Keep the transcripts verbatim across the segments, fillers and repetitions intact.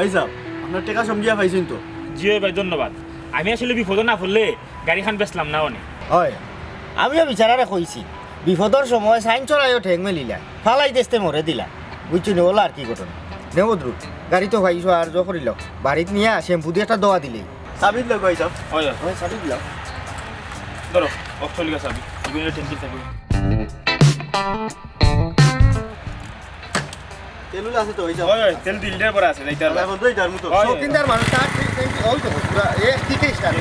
ভাইসাব, আপনার টেকা সমঝিয়া পাইছইন তো? জি অয় ভাই, ধন্যবাদ। আমি আসলে বিপদো না পড়লে গাড়িখান বেচলাম না অনে। অয়, আমিও বেচারারে কইছি, বিপদর সময় সাইন চড়াইও ঠেং মেলিলা, ফালাই দেস্তে মরে দিলা। বুঝছো নি, অলা আর কি ঘটনা। নেও বদরু, গাড়ি তো পাইছো, আর জো করিলাও, বাড়িত নিয়া শ্যাম্পু দি একটা দোয়া দিলেই। চাবি দিলাও ভাইসাব। অয়, অয়। অয়, চাবি দিলাও। ধরো, অফ চলিগা চাবি। এগুলো ট্যাঙ্কির চাবি। তেল উলা আছে তো, অই যাও। অয়, অয়, তেল দিলটার পরে আছে, যাইতে পারবা। এখন তো এই যার মতো। অয়, অয়। শৌখিনদার মানুষ, তার ঠিক, ঠিক, অই তো, পুরা, এ, ঠিকই start।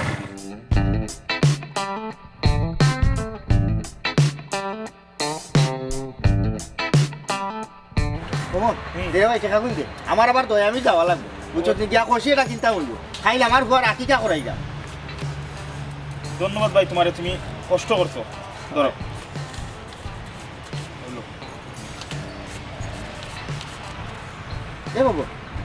কমন, হুম। দে ভাই, টেকা কই দে? আমার আবার দয়ামি যাওয়া লাগবো। বুঝছত নি, গিয়া কষি এটা কিনতা অইবো। খাইল আমার ফুয়ার আকিকা করাইগা। ধন্যবাদ ভাই তুমারে, তুমি কষ্ট করছো। ধরো। এ বাবু,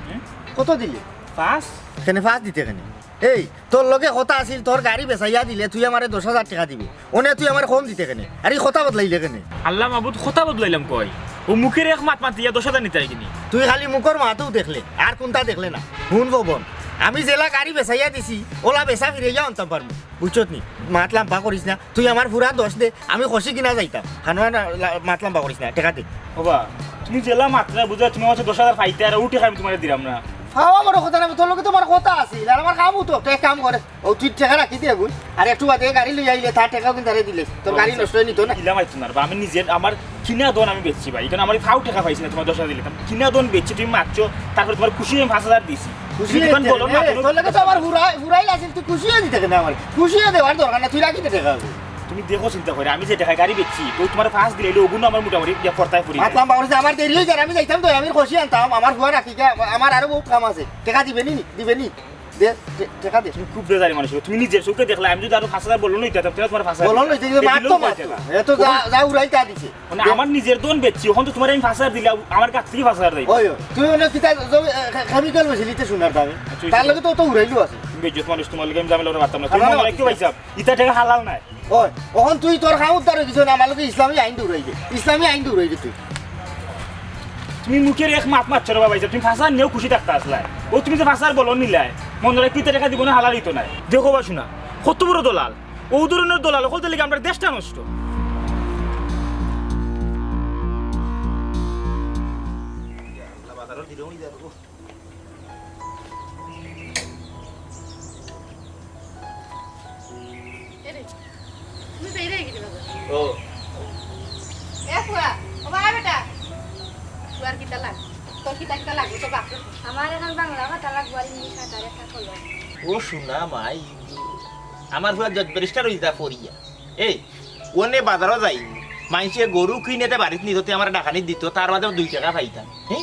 হুম? কত দিলে? পাঁচ। কেনে পাঁচ দিতে কেনে? এই, তোর লগে কথা আছিল, তোর গাড়ি বেচাইয়া দিলে তুই আমারে দশ হাজার টেকা দিবি। অনে তুই আমারে কম দিতে কেনে? আর ই কথা বদলাইলে কেনে? আল্লাহ মাবুদ, কথা বদলাইলাম কই? অউ মুখের এক মাত মাতিয়া দশ হাজার নিতে আইগিনি। তুই খালি মুখর মাতউ দেখলে, আর কুনতা দেখলে না। হুন ভবন, আমি যেলা গাড়ি বেচাইয়া দিছি, অলা বেচা ফিরাইয়া আনতাম পারমু। বুঝছত নি? মাত লাম্বা করিস না। তুই আমার ফুরা দশ দে, আমি কষি কিনা যাইতাম। খানোয়া না, লা-, মাত লাম্বা করিস না, টেকা দে। ওবা, তুমি যেলা মাতরা বুঝা, তুমি আমার দশ হাজার পাইতে আর অউ টেকা আমি তুমারে দিলাম না। পাওয়া বড় কথা না, তোর লগে তো আমার কথা আছিল, আর আমার কামও তো, তুই এক কাম করে, অউ তুই টেকা রাখি দে, বুঝ, আর একটু বাদে গাড়ি লই আইলে তার টেকাও কিন্তু তারে দিলে, তোর গাড়ি নষ্ট অই নিতো না। ইলা মাইতো না রে বা, আমি নিজের আমার কিনা দন আমি বেচছি ভাই, ইখান আমার ফাও টেকা পাইছি না, তুমার দশ হাজার দিলে, কিনা দন বেচছি, তুমি মাতছো, তারপরে তুমার খুশি আমি পাঁচ হাজার দিছি। খুশি তুমি দোকান অইতে, বলো না, এ, বলো। তোর লগে তো আমার হুরাই, হুরাই আছিল, তুই খুশি অই দিতে কেনে আমার? খুশি অই দেওয়ার দরকার না, তুই রাখি দে টেকা। তুমি দেখো চিন্তা করি, আমি যে টেকায় গাড়ি বেচছি, তো তুমার পাঁচ দিলে অইলে অগুন আমার মোটামুটি গিয়া পড়তায় পড়ি। মাতলাম বাবুর যে আমার দেরি অই যার, আমি যাইতাম তো, আমি কষি আনতাম, আমার ফুয়া রাখি গিয়া, আমার আরো বহুত কাম আছে। টেকা দিবে নি, দিবে নি? দে, টে-, টেকা দে। তুমি খুব বেজারি মানুষ, তুমি নিজের চোখে দেখলা, আমি যদি আরো পাঁচ হাজার বলন লইতাম, তাহলে তুমার পাঁচ হাজার বলন লইতে কিন্তু মাত তো মাত। এত যা, যা উড়াই তা দিছে। মানে দে। আমার নিজের দন বেচছি, অখন তো তুমারে আমি পাঁচ হাজার দিলে আমার কাছ থাকি পাঁচ হাজার যাইবো। ওই, ওই, তুই অনে কিতা জ-, এ, খে-, chemical বেশি নিতে শুনার দামে। আচ্ছা, তার লগে তো, তো উড়াইলো আছে। তুমি বেইজ্জত মানুষ, তুমার লগে আমি ঝামেলা করার পারতাম না। তুমি খারাপ মনে রাখিও মানুষ। ভাইসাব, ইতা টেকা হালাল নায়। ওই, অখন তুই তোর কাম উদ্ধার অই গেছে না, আমার লগে ইসলামী আইন দৌড়াই দে। ইসলামী আইন দৌড়াই দে তুই। তুমি মুখের এক মাত মাতছো রে বা ভাইসাব, তুমি পাঁচ হাজার নিয়াও খুশি থাকতা আছলায়। অউ তুমি যে পাঁচ হাজার বলন নিলায়, মনো রাখিও ইতা টেকা দিবো না, হালাল অইতো নায়। দেখো বা শুনা, কত বড় দলাল। অউ ধরনর দলাল অকলতার লাগি আমরার দেশটা নষ্ট। এরে, তুমি যাইরায় গি বাজার? ও। এ ফুয়া, ও বাবা বেটা। ফুয়ার কিতা লাগ? তোর কিতা কিতা লাগবো তো বাপরে? আমার অখন বাংলা খাতা লাগবো আর ইংলিশ খাতা আর একটা কলম। ও সোনা মাই, আমার ফুয়া জজ ব্যারিস্টার অইতা পড়িয়া। এই, অনে বাজারো যাই, মাইনষে গরু কিনে তে বাড়িত নিতো, তে আমারে ডাকানিত দিতো, তার বাদে দুই টেকা পাইতাম। হে?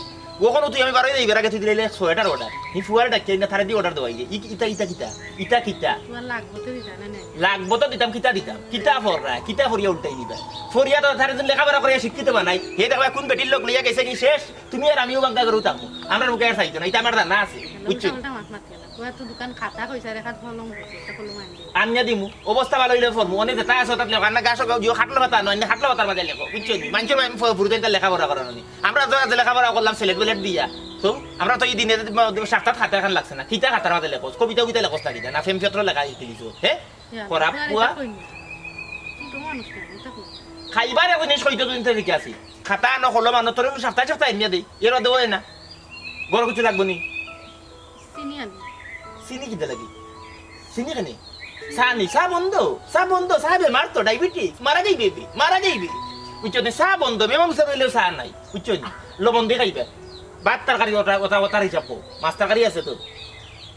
অখনো তুই আমি বারই যাইবার আগে তুই দিলে সোয়েটার অর্ডার। হি ফুয়ারে ডাকিয়া না, তারে দি অর্ডার দেওয়াই দে। ই-, ইতা, ইতা কিতা? ইতা কিতা? তুমার লাগবো তো দিতা না, না? লাগবো তো দিতাম, কিতা দিতাম? কিতা পড়রা? কিতা পড়িয়া উল্টাই দিবা? পড়িয়া তো তারে তুমি লেখাপড়া করিয়া শিক্ষিত বানাই। হে দেখবা কুন বেটির লগ লইয়া গেছে গি শেষ, তুমি আর আমিও বাগদা গরু থাকবো। আমরার মুখে আর চাইতো না, ইতা আমার জানা আছে। বুঝছো? উল্টা উল্টা মাত মাত কেন? ফুয়া তো দোকান খাতা কইছে, আর এখান কলম কইছে, একটা কলম আনি দে। আনিয়া দিমু, অবস্থা ভালা অইলে পড়মু। অনে যেতা আছে, অতাত লেখো। আর না গাছ হোক, জিও খাটলো পাতা নয়, না খাটলো পাতার মাঝে লেখো। বুঝছো নি? মাইনষর মাই-, ফ-, ফুরুতাইন তা লেখাপড়া করার নি। আমরা তো আজ লেখাপড়া করলাম সিলেট বিলেট দিয়া। তো আমরা তো ই দিনে সাপ্তাত খাতা এখান লাগছে না। কিতা খাতার মাঝে লেখো? কবিতা উবিতা লেখোস না কিতা? না প্রেম পত্র লেখা শিখতে দিছো? হে? ইয়া, খরাপ ইয়া, ফুয়া। ইতা কই নি? ছোট মানুষ না, ইতা কই? খাইবার এক জিনিস কইতো তুই ইনতে দেখে আসি। খাতা আনো, কলম আনো, তোরে সাপ্তায় সাপ্তায় আনিয়া দেই। এর বাদে অয় না। গরো কিছু লাগবো নি? চিনি আনি। চিনি কিতা লাগি? চিনি কেনে? চা নি, চা বন্ধ, চা বন্ধ, চা বেমার তো, ডায়াবেটিস, মারা যাইবে বে, মারা যাইবে। বুঝছো নি? চা বন্ধ, মেহমান গুছা রইলেও চা নাই, বুঝছো নি? লবণ দি খাইবা। ভাত তরকারি ওটা, ওটা, ওটার হিসাব কো। মাছ তরকারি আছে তো?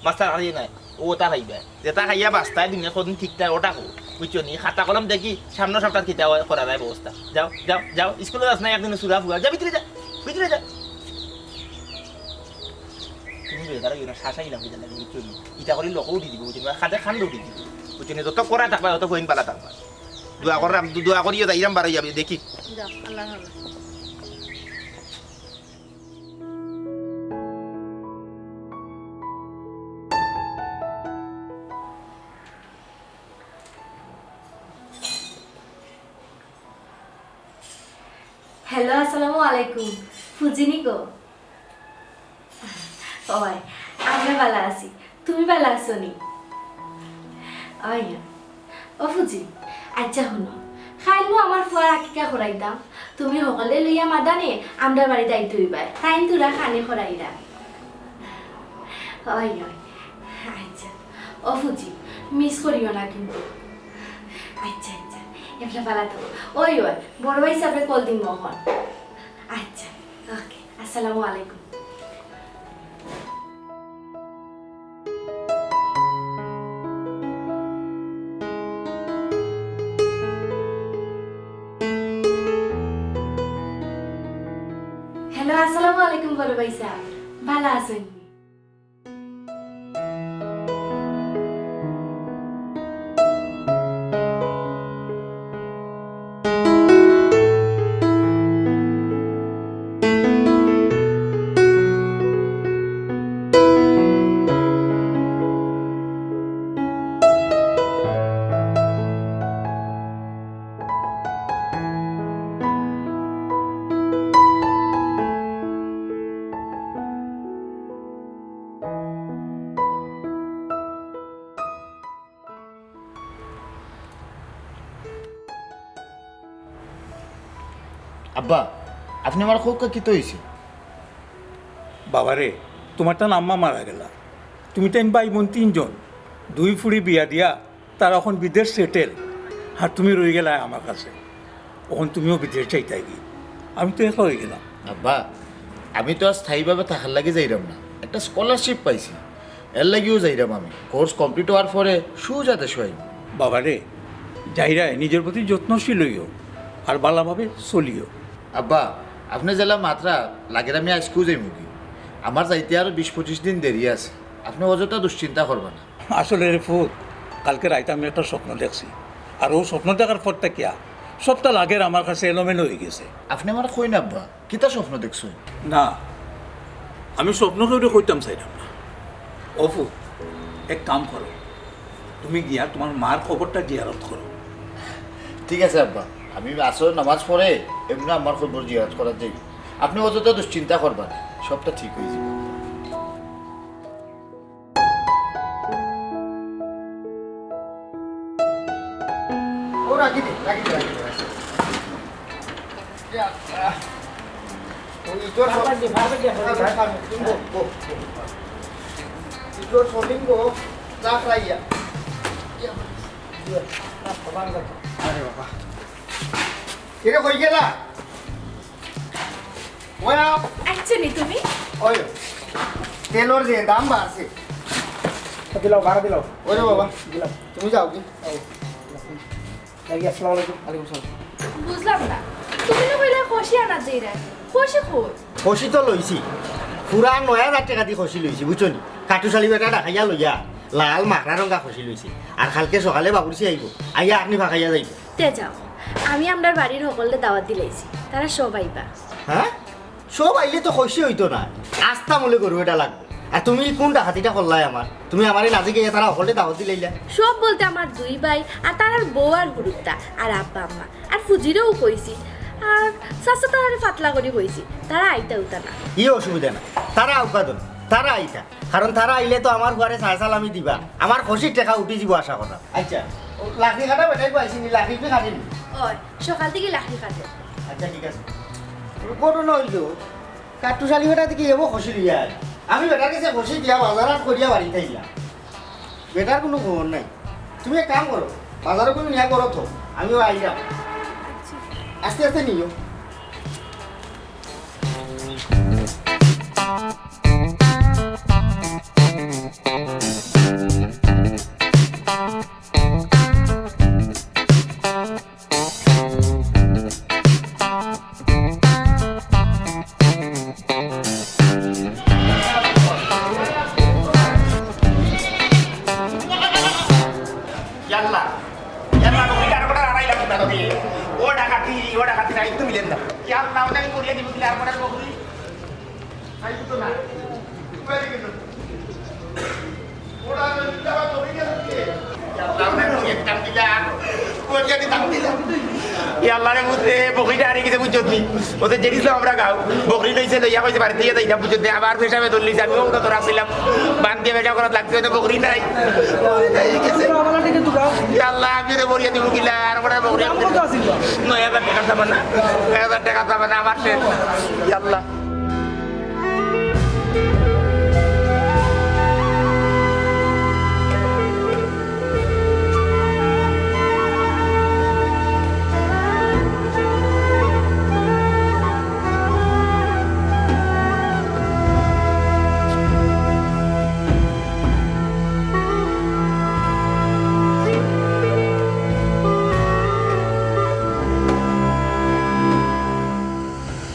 মাছ তরকারি নাই, ও ওটা খাইবা। যেটা খাইয়া বাঁচতায় দিনে কদিন ঠিক থাকে, ওটা খাও। বুঝছো নি? খাতা কলম দেখি, সামনে সপ্তাহ কিতা অয়, করা যায় ব্যবস্থা। যাও, যাও, যাও, স্কুলে যাস না, একদিনে সুরা ফুয়া। যা ভিতরে যা, ভিতরে যা। তুমি বেকার অইও না, শাসাই না, বুঝলে, বুঝছো নি? ইটা করি লোকও দি দিব, বুঝছো নি? খাতে খান উঠি দিব, বুঝছো নি? যত করা থাকবা, তত ফইন পালা থাকবা। দোয়া করলাম, দু-, দোয়া করিও যাইরাম, বারো যাবে, দেখি। যাও, আল্লাহ হাফেজ। হ্যালো, আসসালামু আলাইকুম। ফুজিনি গো। অয়, আমরা ভালা আছি, তুমি ভালা আছো নি? অয়, অয়। ও ফুজি, আচ্ছা হুনো, কাইল নু আমার ফুয়ার আকিকা করাইতাম, তুমি হকলরে লইয়া মাদানে আমরার বাড়িত আইতে অইবায়, তাইন থুড়া খানি করাইরা। অয়, অয়। আচ্ছা। ও ফুজি, মিস করিও না কিন্তু। আচ্ছা, আচ্ছা। এবলা ভালা থাকো। অয়, অয়, বড় ভাইসাবরে কল দিমু অখন। আচ্ছা, ওকে। আসসালামু আলাইকুম। হ্যালো, আসসালামু আলাইকুম বড় ভাইসাব। ভালা আছইন নি? আব্বা, আপনে আমারে কউক্কা কিতা অইছে? বাবারে, তুমার তান আম্মা মারা গেলা। তুমি তাইন ভাই বোন তিনজন, দুই ফুড়ি বিয়া দিয়া তারা অখন বিদেশ সেটেল, আর তুমি রইগেলায় আমার কাছে। অখন তুমিও বিদেশ যাইতায়গি, আমি তো একলা অইগেলাম। আব্বা, আমি তো আর স্থায়ীভাবে থাকার লাগি যাইরাম না, একটা স্কলারশিপ পাইছি, এরলাগিউ যাইরাম আমি। কোর্স কমপ্লিট অওয়ার পরে সুজা দেশো আইমু। বাবারে, যাইরায় নিজর প্রতি যত্নশীল অইও, আর ভালাভাবে চলিও। আব্বা, আপনে যেলা মাতরা, লাগের আমি আইজকুউ যাইমুগি। আমার যাইতে আরো বিশ পঁচিশ দিন দেরি আছে, আপনে অযথা দুশ্চিন্তা করবা না। আসলে রে ফুত, কালকে রাইত আমি একটা স্বপ্ন দেখছি। আর অউ স্বপ্ন দেখার পর থাকিয়া সবটা লাগের আমার কাছে এলোমেলো অইগেছে। আপনে আমারে কইন আব্বা, কিতা স্বপ্ন দেখছইন? না, আমি স্বপ্ন কেউরে কইতাম চাইরাম না। ও ফুত, এক কাম করো, তুমি গিয়া তুমার মার কবরটা জিয়ারত করো। ঠিক আছে আব্বা, আমি আসর নামাজ পড়ে এমনে আম্মার কবর জিয়ারত করাত যাইমু। আপনে অযথা দুশ্চিন্তা করবা না, সবটা ঠিক অইযিবো। ও, রাখি দে, রাখি দে, রাখি দে, রাখি দে। ইয়া, আহ। ও, ইজোর সব-, বারবার দে, বারবার দে, বারবার দে। বো, বো, বো। ইজোর সলিম গো, রাখ রাইয়া। ইয়া, ইয়া, বাবা, বাবা। আরে বাবা। কিরে, কই গেলা? ওই আও। আইছো নি তুমি? ওই, তেলর যে দাম বাড়ছে। দিলাও, ভাড়া দিলাও। ওরে বাবা। দিলাও। তুমি যাওগি? যাও। এই, আসসালামু আলাইকুম। ওয়ালাইকুম আসসালাম। বুঝলাম না, তুমি না কইলা খসি আনাত যাইরায়, খসি কই? খসি তো লইছি, পুরা নয় হাজার টেকা দি খসি লইছি, বুঝছো নি? কাটুশালি বেটা ডাকাইয়া লইয়া লাল মাখরা রঙা খসি লইছি। আর কালকে সকালে বাবুর্চি আইবো, আইয়া আপনি ফাঁকাইয়া যাইবো। তে যাও, আমি আমরার বাড়ির হকলরে দাওয়াত দিলাইছি, তারা সব আইবা। হ্যাঁ? সব আইলে তো খসি অইতো না, আস্তা মূলে গরু এটা লাগবো। আর তুমি কোন ডাকাতিটা করলায় আমার? তুমি আমারে না জিগাইয়া তারা হকলরে দাওয়াত দিলাইলা। সব বলতে আমার দুই ভাই আর তারার বউ আর হুরুত্তা আর আব্বা আম্মা আর ফুজিরেও কইছি। আর চাচা তারারে ফাতলা করি কইছি, তারা আইতা উতা না। ই অসুবিধা না, তারা আউকা দেন, তারা আইতা। কারণ তারা আইলে তো আমার ফুয়ারে সায় সালামি দিবা, আমার খসির টেকা উঠি যিবো আশা করা। আচ্ছা, ও লাকড়ি কাটা বেটাই পাইছি নি, লাকড়ি কি কাটিনি? ওই, সকাল থাকি লাকড়ি কাটে। আচ্ছা, ঠিক আছে। ঘটনা অইলো, কাট্টুশালী বেটা থাকি এবো খসি লইয়া আয়। আমি বেটার গেছে খসি দিয়া বাজার হাট করিয়া বাড়িত আইলাম। বেটার কুনু খবর নাই। তুমি এক কাম করো, বাজারো কুনু নিয়া করো তো, আমিও আইলাম। আস্তে আস্তে নিও। ইয়াল্লা, ইয়াল্লা, নবী, কারো কথা আড়াই লাগবে না, নবী। ও ডাকাতি, ও ডাকাতি, না, একটু মিলেন না। ইয়াল্লা, ওটা আমি করিয়ে দিব, কি আর মনে করবি? আই তো না। ওরা তো জিন্দাবাদ, নবী, কে আছে? ইয়াল্লা, ওটা আমি একদম দিলাম। করিয়ে দিতাম, দিলাম। ইয়া আল্লাহ রে, বুঝতে বকরিটা হারিয়ে গেছে, বুঝছত নি? ওদের জেরিস আমরা গাও, বকরি লইছে, লইয়া কইছে বাড়িতে গিয়ে যাইতাম, বুঝছত নি? আবার পেশাবে ধরলিছে, আমিও উঠা তোরা ছিলাম, বাদ দিয়ে পেশা করাত লাগছে, ওদের বকরি নাই। বকরি নাই, গেছে। ইয়া আল্লাহ, আমি রে বরিয়া দিব কিলা, আর ওরা বকরি দাম কত আছিল? নয় হাজার টাকা চাবা না, নয় হাজার টাকা চাবা না, আমার শেষ। ইয়া আল্লাহ।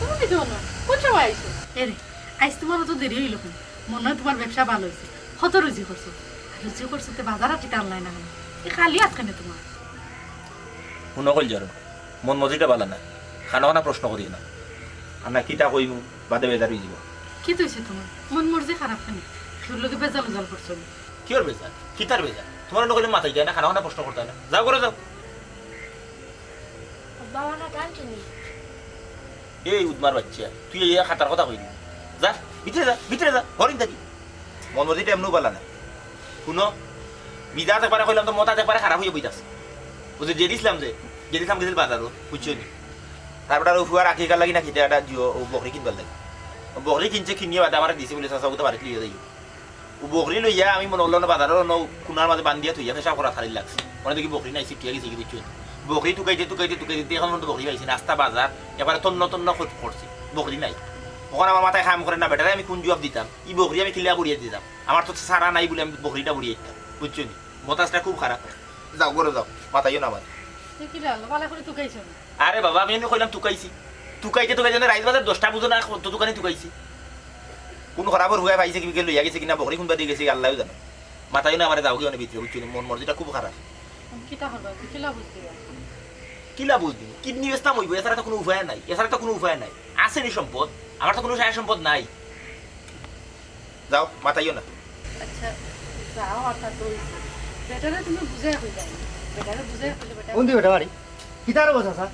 তুমি দিতে বলো, কোন সময় আইছো? এরে, আইজ তোমার অত দেরি হইল কেন? মনে হয় তোমার ব্যবসা ভালো হয়েছে, কত রুজি করছো। আর রুজি করছো তে বাজার আর কিতা আনলাই না কেন? এ খালি আত কেনে তোমার? হুনো কইল যারো, মন মজিটা বালা না, খানা খানা প্রশ্ন করিও না। আর না কিতা কইমু, বাদে বেজার হয়ে যাব। কি তৈছে তোমার? মন মর্জি খারাপ কেন? কেউর লগে বেজাল উজাল করছো নি? কিওর বেজাল? কিতার বেজাল? তোমার অন্য কইলে মাথায় যায় না, খানা খানা প্রশ্ন করতে হয় না। যাও করে যাও। বাবা না কান চিনি। এই উদমার বাচ্চা, তুই এই খাতার কথা কইলি। যা, ভিতরে যা, ভিতরে যা, হরিন থাকি। মন মজিটা এমনও বালা না। হুনো, মিজাজ একবারে কইলাম তো, মতাজ একবারে খারাপ হইয়া বইতাছে। ও যে জেরিসলাম যে, জেরিসলাম গেছিল বাজারও, বুঝছো নি? তারপরে আর ও ফুয়ার আকিকার লাগি না খেতে একটা জিও, ও বকরি কিনবার লাগি। ও বকরি কিনছে, কিনিয়ে বাদে আমার দিছে বলে, চাচা, ও তো বাড়িতে লিয়ে যাই। ও বকরি লইয়া আমি মনে করলাম না বাজারও অন্য কুনার মাঝে বান্ধিয়া থইয়া পেশাব করা খালি লাগছে। মানে দেখি বকরি নাই, ছিটিয়া গেছে কি বুঝছো নি? বকরি তুকাইতে, তুকাইতে, তুকাইতে, এখন পর্যন্ত বকরি পাইছি না। আস্তা বাজার, এবারে তন্ন তন্ন খোঁজ করছি, বকরি নাই। ওখানে আমার মাথায় কাম করে না, বেটারে আমি কোন জবাব দিতাম? ই বকরি আমি কিলা বড়িয়ে দিতাম? আমার তো সারা নাই বলে আমি বকরিটা বড়িয়ে দিতাম, বুঝছো নি? মতাজটা খুব খারাপ। যাও, ঘরে যাও, মাতাইও না আমার। তুই কি লাল, বালা করে তুকাইছ না? আরে বাবা, আমি এমনি কইলাম তুকাইছি। তুকাইতে তুকাইতে না, রাইত বাজার দশটা বুঝো না, কত দোকানে তুকাইছি। কোন খরাবর হুয়ায় পাইছে কি, লইয়া গেছে কিনা, বকরি কোনবা দিয়ে গেছে, আল্লাহ জানে। মাতাইও না আমার, যাও কি অনে ভিতরে, বুঝছো নি? মন মর্জিটা খুব খারাপ। আমি কিতা করবা? তুই কিলা বুঝ দিবা? কিলা বুঝ দিবি? কিডনি বেচতাম হইব, এছাড়া তো কোনো উপায় নাই, এছাড়া তো কোনো উপায় নাই। আছে নি সম্পদ? আমার তো কোনো সায় সম্পদ নাই। যাও, মাতাইও না। আচ্ছা, যাও, আর তা তো হইছে। বেটারে তুমি বুঝাই কইলাও। বেটারে বুঝাই কইলে বেটা কোন দি বেটা বাড়ি? কিতার অবস্থা, স্যার?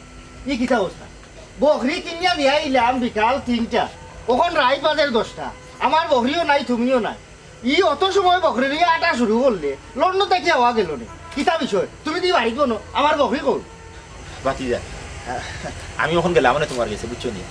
ই কিতা অবস্থা? বকরি কিনিয়া দিয়া আইলাম বিকাল তিনটা, অখন রাইত বাজের দশটা। আমার বকরিও নাই, তুমিও নাই। ই অত সময় বকরি লইয়া আটা শুরু করলে, লন্ডন থাকি আওয়া গেল নি। কিতা বিষয়? তুমি দি বাড়িত বনো, আমার বকরি কই? ভাতিজা, আমি অখন গেলাম মানে তোমার গেছে, বুঝছো নি?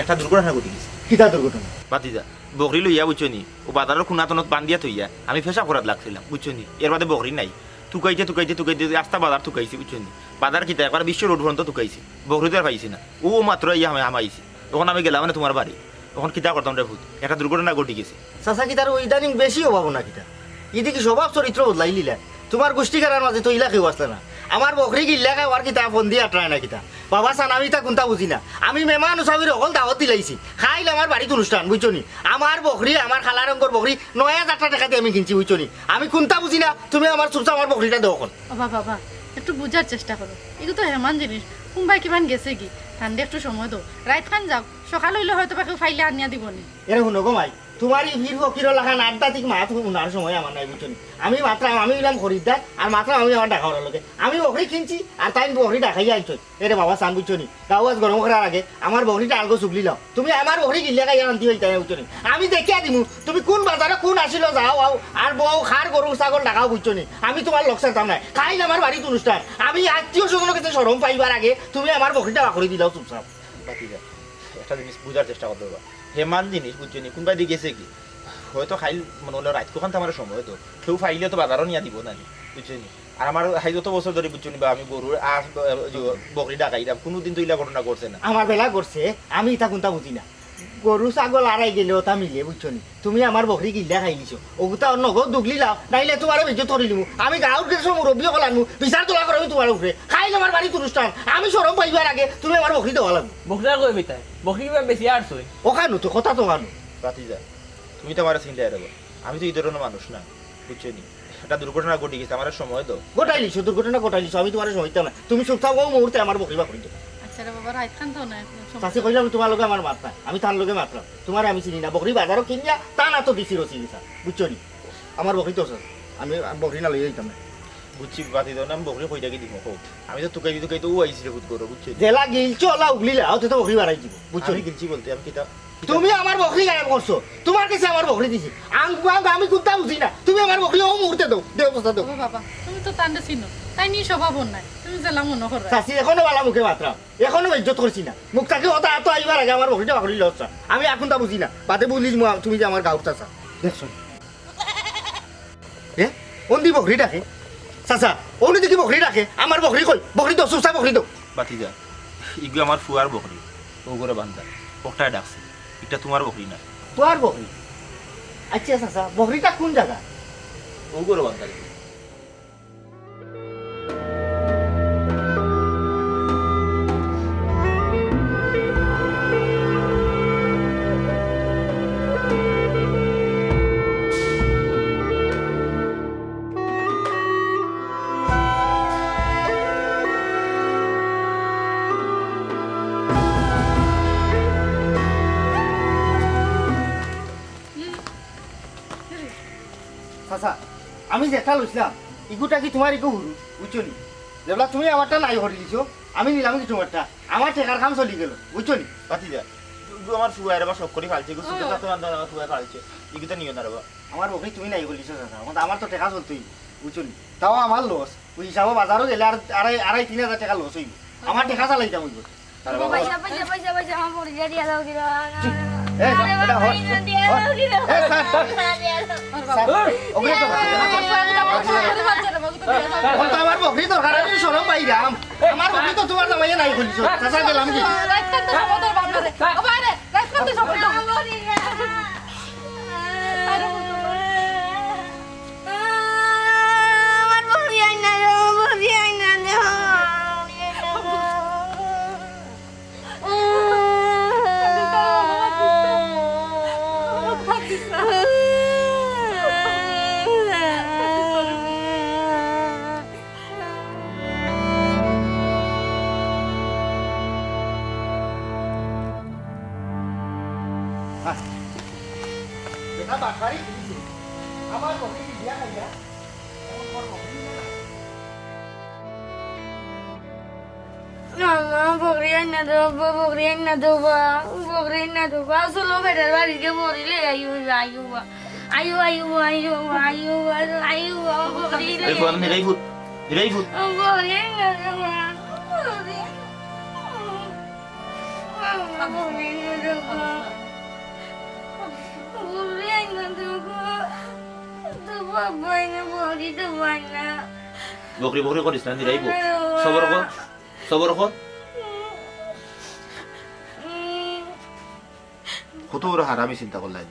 একটা দুর্ঘটনা ঘটি গেছে। কিতা দুর্ঘটনা? ভাতিজা, বকরি লইয়া, বুঝছো নি? ও বাজারর কুনাতনত বান্ধিয়া থইয়া আমি পেশাব করাত লাগছিলাম, বুঝছো নি? এর বাদে বকরি নাই। তুকাইতে, তুকাইতে, তুকাইতে, আস্তা বাজার তুকাইছি, বুঝছো নি? বাজার কিতা, একবার বিশ্ব রোড পর্যন্ত তুকাইছি, বকরি তো আর পাইছি না। ও মাত্র ইয়া হামে-, হামাইছি। অখন আমি গেলাম মানে তোমার বাড়ি। অখন কিতা করতাম রে পুত? একটা দুর্ঘটনা ঘটি গেছে। চাচা, কিতার ইদানিং বেশি অভাব না কিতা? ইদি কি স্বভাব চরিত্র বদলাই লিলা? তোমার গুষ্টিখানার মাঝে তো ইলা কেউ আসলে না। আমার বকরি গিল্লা খায়, আর কিতা ফন্দি আটরায় না কিতা? বাবা সান, আমি তা কুন্তা বুঝি না। আমি মেহমান উসাবির অকল দাওয়াত দিলাইছি। খাইল আমার বাড়িত অনুষ্ঠান, বুঝছো নি? আমার বকরি, আমার কালা রঙর বকরি, নয় হাজার টেকা দিয়া আমি কিনছি, বুঝছো নি? আমি কুন্তা বুঝি না, তুমি আমার চুপচাপ আমার বকরিটা দেও অখন। ও বাবা, বাবা, একটু বুঝার চেষ্টা করো। এগু তো হেমান জিনিস, কুনবায় কিমান গেছে কি? তানরে একটু সময় দেও। রাইত খান যাও, সকাল অইলে হয়তো বা কেউ পাইলে আনিয়া দিবো নি। এরে হুনো গো মাই, তোমার ই পীর ফকিরর লাখান আধ্যাত্মিক মাত হুনার সময় আমার নাই, বুঝছো নি? আমি মাতরাম, আমি অইলাম খরিদ্দার, আর মাতরাম আমি আমার ডাকাওয়ালার লগে। আমি বকরি কিনছি, আর তাইন বকরি ডাকাইয়া আনছইন। এরে বাবা সান, বুঝছো নি? গাউ আজ গরম করার আগে আমার বকরিটা আলগো চুগলি লাও। তুমি আমার বকরি গিল্লা খাইয়া শান্তি পাইতায় না, বুঝছো নি? আমি দেখিয়া দিমু, তুমি কুন বাজারো কুন আসিলো, যাও আও, আর বউ খার গরু ছাগল ডাকাও, বুঝছো নি? আমি তোমার লগ ছাড়তাম নায়। খাইল আমার বাড়িত অনুষ্ঠান, আমি আত্মীয় স্বজনর গেছে শরম পাইবার আগে তুমি আমার বকরিটা বার করি দিলাও চুপচাপ। ভাতিজা, একটা জিনিস বুঝার চেষ্টা করতে হবে। হেমান জিনিস, বুঝছো নি? কুনবায়দি গেছে কি? হয়তো খাইল মনে অইলো রাইত কখন তো আমার সময় তো। কেউ পাইলে তো বাজারও নিয়া দিবো না নি, বুঝছো নি? আর আমার হাই যত বছর ধরি, বুঝছো নি বা, আমি গরুর আর ব-, যে বকরি ডাকাইরাম, কুনুদিন তো ইলা ঘটনা ঘটছে না। আমার বেলা ঘটছে, আমি ইতা কুন্তা বুঝি না। গরু ছাগল আড়াই গেলে ওটা মিলে, বুঝছো নি? তুমি আমার বকরি গিল্লা খাইলিছো। ওগুতা অন্য গো দুগলি লাও, নাইলে তোমারে বেইজ্জত করিলিমু। আমি গাউর গেছো মুরব্বি অকল আনমু, বিচার তোলা করমু তোমার উপরে। খাইল আমার বাড়িত অনুষ্ঠান, আমি শরম পাইবার আগে তুমি আমার বকরি দেওয়া লাগবো। বকরি আর কই বেটায়? বকরি কিবা বেশি আর ছয়। ওখানো তো কথা তো ওখানো। ভাতিজা, তুমি তো আমারে চিনলায় রে বা। আমি তো ই ধরনর মানুষ না, বুঝছো নি? একটা দুর্ঘটনা ঘটি গেছে, আমারে সময় দেও। ঘটাইলিছো, দুর্ঘটনা ঘটাইলিছো, আমি তোমারে সময় দিতাম না। তুমি চুপচাপ অউ মুহূর্তে আমার বকরি বার করি দেও। আচ্ছা রে বাবা, রাইত খান তো না, সময় চাচি কইলাম তোমার লগে আমার মাত নাই, আমি তার লগে মাতরাম। তোমারে আমি চিনি না, বকরি বাজারো কিনিয়া তা না তো দিছি রসি দিছা, বুঝছো নি? আমার বকরি তো আছে, আমি বকরি না লইয়া যাইতাম না। বুঝছি, বাদ দেও না, আমি বকরি কই থাকি দিমু, কও। আমি তো তুকাইতে তুকাইতে ও আইছি রে, ফুত করো, বুঝছো? যেলা গিলছো, ওলা উগলিলা, অতে তো বকরি বাড়াই দিব, বুঝছো? আমি গিলছি বলতে, আমি কিতা তুমি আমার বকরি গায়েব করছো, তোমার কাছে আমার বকরি দিছি। আং বাং আমি কুন্তা বুঝি না, তুমি আমার বকরি ও মুহূর্তে দেও, দেও, কথা দেও। ও বাবা, তুমি তো তানরে চিনো, তাইন ই স্বভাবর নায়, তুমি যেলা মনো করো। চাচি, এখনো বালা মুখে মাতরাম, এখনো বেইজ্জত করছি না। মুখ থাকি কথা তো আইবার আগে আমার বকরিটা বাকরি লস। আমি আর কুন্তা বুঝি না, বাদে বুঝিমু তুমি যে আমার গাউর চাচা। দেখছো? এ? অন্দি বকরি ডাকে? চাচা, অনো দেখি বকরি ডাকে? আমার বকরি কই? বকরি দেও, চুপচাপ বকরি দেও। বাতিজা, ইগু আমার ফুয়ার বকরি, অউ ঘরো বান্ধা। বকরিয়ে ডাকছে। ইটা তুমার বকরি না। ফুয়ার বকরি? আচ্ছা চাচা, বকরিটা কুন জাগা? অউ ঘরো বান্ধা। চাচা, আমি যেটা লইছলাম, ইগুটা কি তুমার ইগু হুরু, বুঝছো নি? যেবলা তুমি আমারটা নাই করি দিছো, আমি নিলাম কি তুমারটা? আমার টেকার কাম চলি গেল, বুঝছো নি? বাতিজা, ইগু আমার ফুয়ায় রেবা শখ করি ফালছে, ইগু সুখে থাকতে পারতো না, আমার ফুয়ায় ফালছে, ইগুতা নিও না রেবা। আমার বকরি তুমি নাই করি দিছো চাচা, আমার, আমার তো টেকা চলতোই, বুঝছো নি? তাও আমার লস, অউ হিসাবো বাজারো গেলে আর আড়াই, আড়াই তিন হাজার টেকা লস অইবো, আমার টেকা চালাইতাম অইবো। আরে বাবা। পয়সা, পয়সা, পয়সা, পয়সা, আমার বকরিটা দিয়া দাও কিরা। এই, আরে এটা বাবা, হট, এটা দিয়া হট। দাও কিরা। এই, স্যার। স্যার, ওগুলো তো ওগুলো তো আমার বকরি দরকার, আমি শরম পাইরাম। আমার বকরি তো তুমার জামাইয়ে নাই খুলছো। চাচা, গেলাম কি? রাইত কান্তে সময় তোর বাপ রে। ও বাইরে, রাইত কান্তে সময় তোর। আমার বকরি আইনা দাও, বকরি আইনা দাও। আল্লাহ, বকরি আইনা দেও, আব্বা, বকরি আইনা দেও, বা, বকরি আইনা দেও, বা। চলো, বেটার বাড়িত গিয়া বকরি লই আইও, আইও, বা। আইও, আইও, আইও, আইও, আইও, আইও, বা, বকরি লই এই ফুয়ান, আইও। নিরাই ফুত, নিরাই ফুত। বকরি আইনা দেও, বা। আল্লাহ, বকরি আইনা দেও, বা। বকরি আইনা দেও, বা। তো বাবা, আইনা বকরি তো পাই না। বকরি বকরি করিস না, নিরাই ফুত। সবর কর, সবর কর। কত বড় হারামি চিন্তা করলাম।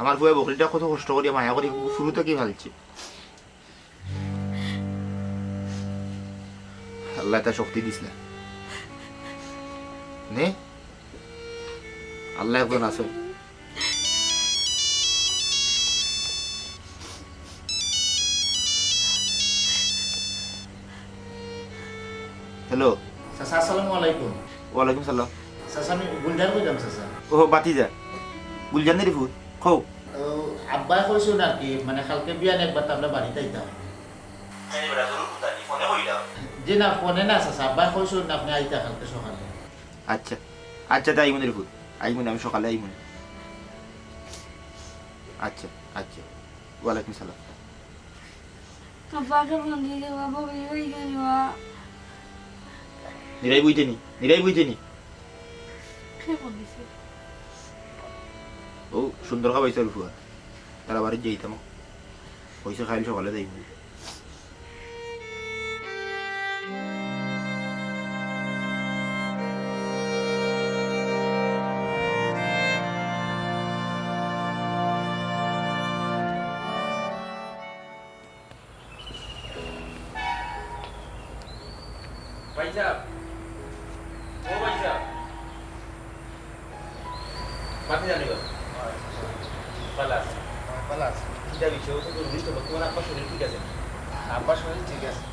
আমার ফুয়ায় বকরিটা কত কষ্ট করিয়া মায়া করি শুরু থাকি ফালছে। আল্লায় তার শক্তি দিস না। নে, আল্লাহ একজন আছে। হ্যালো। চাচা, আসসালামু আলাইকুম। ওয়ালাইকুম সালাম। চাচা, আমি গুলজার কইতাম, চাচা। ও, বাতিজা। গুলজার নি রে ফুত? কও। ও, আব্বায় কইছইন আর কি, মানে, কালকে বিয়ানে একবার তো আমরা বাড়িত আইতাম। জি না, ফোনে না, চাচা। আব্বায় কইছইন আপনে আইতা কালকে সকালে। আচ্ছা, আচ্ছা, তে আইমু নে রে ফুত, আইমু নে, আমি সকালে আইমু নে। আচ্ছা, আচ্ছা, ওয়ালাইকুম সালাম। আব্বাকে ফোন দিয়া দিবা, বকরি লই যাইবা। নিরাই বইতে নি, নিরাই বইতে নি। কে ফোন দিছে? ও সুন্দর খাবাইছে ফুয়া, তারা বাড়িত যাইতাম, কইছে কাইল সকালে যাইমু। ভাইসাব, ও ভাইসাব, বাতি জানি গো। ভালা আছে? ভালা আছে। কিতা বিষয়? ও তো জরুরি তো, তোমার আব্বার শরীর ঠিক আছে? আব্বার শরীর ঠিক আছে।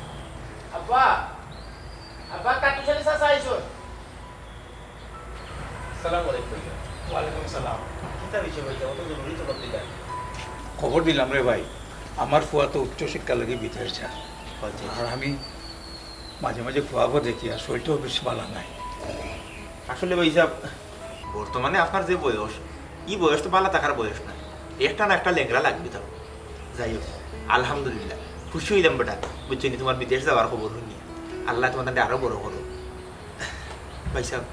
আব্বা, আব্বা, কাট্টুশ আলী চাচা আইছইন। আসসালামু আলাইকুম ভাইসাব। ওয়ালাইকুম সালাম। কিতা বিষয় ভাইসাব? ও তো জরুরি তো করতে চাই। খবর দিলাম রে ভাই, আমার ফুয়া তো উচ্চ শিক্ষার লাগি বিদেশ যায়। আচ্ছা। আর আমি মাঝে মাঝে ফুয়াগো দেখি, আর শরীরটাও বেশ ভালা নাই। আসলে ভাইসাব, বর্তমানে আপনার যে বয়স, ই বয়স তো ভালা থাকার বয়স না, একটা না একটা লেংড়া লাগবে তো। যাই হোক, আলহামদুলিল্লাহ, খুশি অইলাম বেটা, বুঝছো নি, তুমার বিদেশ যাওয়ার খবর হুনিয়া। আল্লায় তুমার দানরে আরো বড় করো। ভাইসাব,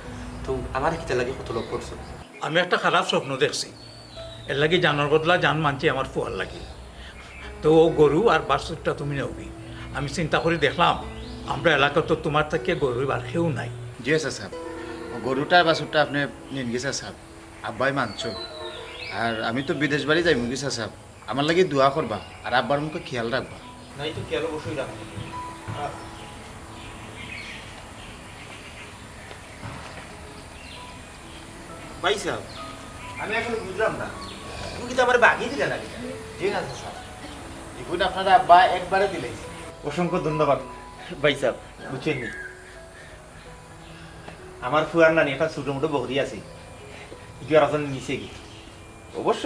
তো আমারে কিতার লাগি কতলব করছো? আমি একটা খারাপ স্বপ্ন দেখছি, এরলাগি জানর বদলা জান মানছি আমার ফুয়ার লাগি। তো অউ গরু আর বাছুরটা তুমি নেওগি। আমি চিন্তা করি দেখলাম, আমরার এলাকাত তো তুমার থাকিয়া গরু আর কেউ নাই। জি চাচা, অউ গরুটা আর বাছুরটা আপনে নিনগি চাচা, আব্বায় মানছো। আর আমি তো বিদেশ বাড়ি যাইমুগি চাচা, আমার লাগি দোয়া করবা আর আব্বার মুখে খিয়াল রাখবা। নাই তো খিয়াল অবশ্যই রাখবো। ভাইসাব, আমি আসলে বুঝলাম না, তুমি কিতা আমারে বাগি দিলা না কিতা? জি না চাচা, ইগুন আপনার আব্বা একবারে দিলাইছে। অসংখ্য ধন্যবাদ ভাইসাব, বুঝছইন নি? আমার ফুয়ার নানি একটা ছোট মোটো বকরি আছে, ইগু আর একজন নিছেগি। অবশ্য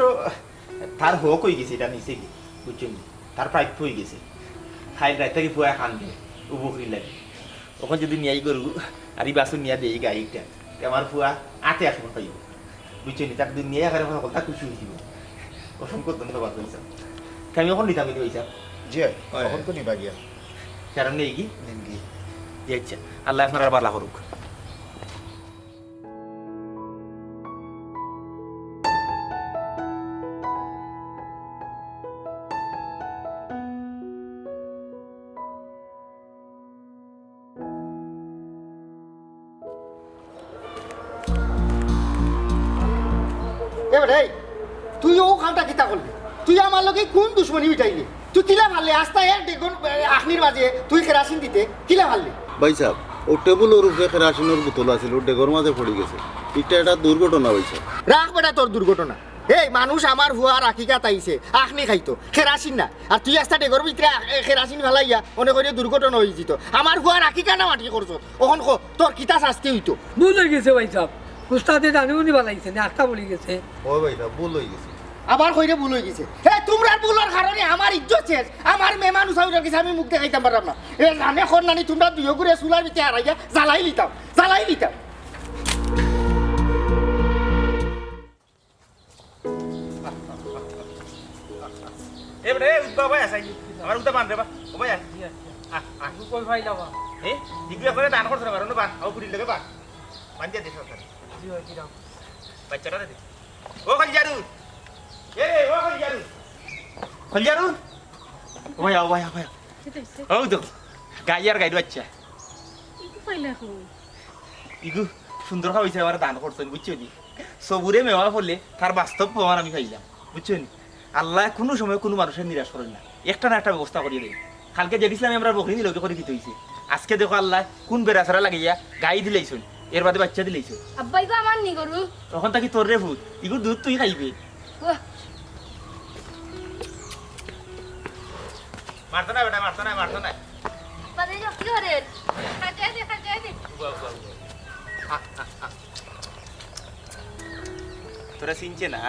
তার হক অইগেছে, ইটা নিছেগি, বুঝছইন নি? তার প্রাপ্য অইগেছে। কাইল রাইত থাকি ফুয়ায় কান্দে, অউ বকরির লাগি। অখন যদি নিয়াই গরু আর ই বাছুর নিয়া দেই গাই একটা, তে আমার ফুয়া আতে আসন পাইবো। বুঝছইন নি? তার দুনিয়ায় আখেরাত হকলতা খুশি অইযিবো। অসংখ্য ধন্যবাদ ভাইসাব। তে আমি অখন নিতাম কিন্তু ভাইসাব। জি, অয়। অখন তো নিবা গিয়া। কারণ নেই কি? নেই কি? জি আচ্ছা, আল্লায় আপনারার ভালা করুক। এ বেটা, এই, তুই অউ কামটা কিতা করলি? তুই আমার লগে কুন দুশমনি মিটাইলি? তুই কিলা পারলি? আস্তা এক ডেগর, এ, আখনির মাঝে তুই কেরাসিন দিতে কিলা পারলি? ভাইসাব, অউ টেবুলর উপরে কেরাসিনর বোতল আছিল, অউ ডেগর মাঝে পড়ি গেছে। ইটা একটা দুর্ঘটনা ভাইসাব। রাখ বেটা তোর দুর্ঘটনা। এই মানুষ আমার ফুয়ার আকিকাত আইছে, আখনি খাইতো, কেরাসিন না। আর তুই আস্তা ডেগর ভিতরে আ-, এ, কেরাসিন ফালাইয়া মনে করি দুর্ঘটনা অইযিতো। আমার ফুয়ার আকিকা না মাটি করছস। অখন ক, তোর কিতা শাস্তি অইতো? ভুল অইগেছে ভাইসাব। উস্তাদে জানি উনি বানাইছে না, আখতা বলি গেছে। ও ভাইসাব, ভুল অইগেছে। আবার কইরে ভুল অইগেছে। হে, তুমরার ভুলর কারণে আমার ইজ্জত শেষ। আমার মেহমান উসাউরের গেছে আমি মুখ দেখাইতাম পারলাম না। এ জানে কর নানি তুমরা দুইওগুরে চুলার ভিতরে হারাইয়া জ্বালাই লিতাম, জ্বালাই লিতাম। এ বেটা, এ উঠবা ভাই, আসাই। আমার উঠা বান রে বা। ও ভাই, আয়। আয়, আয়। কই ভাই যাবা? এ, ইগু একজনে দান করছে না, বারো না বান। আও পুরির লগে বান। বান দিয়া দে সরকার। জি ভাই, কি দাম? বাচ্চাটা দে। ও খলিজারু। এ রে, ও খলিজারু। খলিজারু। ও ভাই, ও ভাই, ও ভাই। কিতা অইছে? ও দেখো। গাই আর গাইর বাচ্চা। ইগু পাইলা কই? ইগু সুন্দর খাওয়াইছে, আমারে দান করছইন, বুঝছো নি? সবুরে মেওয়া ফলে তার বাস্তব প্রমাণ আমি পাইলাম, বুঝছো নি? আল্লায় কুনু সময় কুনু মানুষরে নিরাশ করইন না, একটা না একটা ব্যবস্থা করিয়া দেইন। কালকে যে গেছিলাম আমরা বকরি নিল, ওকে করে কিতা অইছে? আজকে দেখো আল্লায় কুন বেড়াছেড়া লাগাইয়া গাই দিলাইছইন, এর বাদে বাচ্চা দিলাইছইন। আব্বা, ইগু আমার নি গরু। অখন থাকি তোর রে পুত, ইগুর দুধ তুই খাইবে। ওহ। মারতো না বেটা, মারতো না, মারতো না। বাদে যাও, কি করে? খাজাই দে, খাজাই দে। উবা, উবা, উবা। তোরা চিনছে না?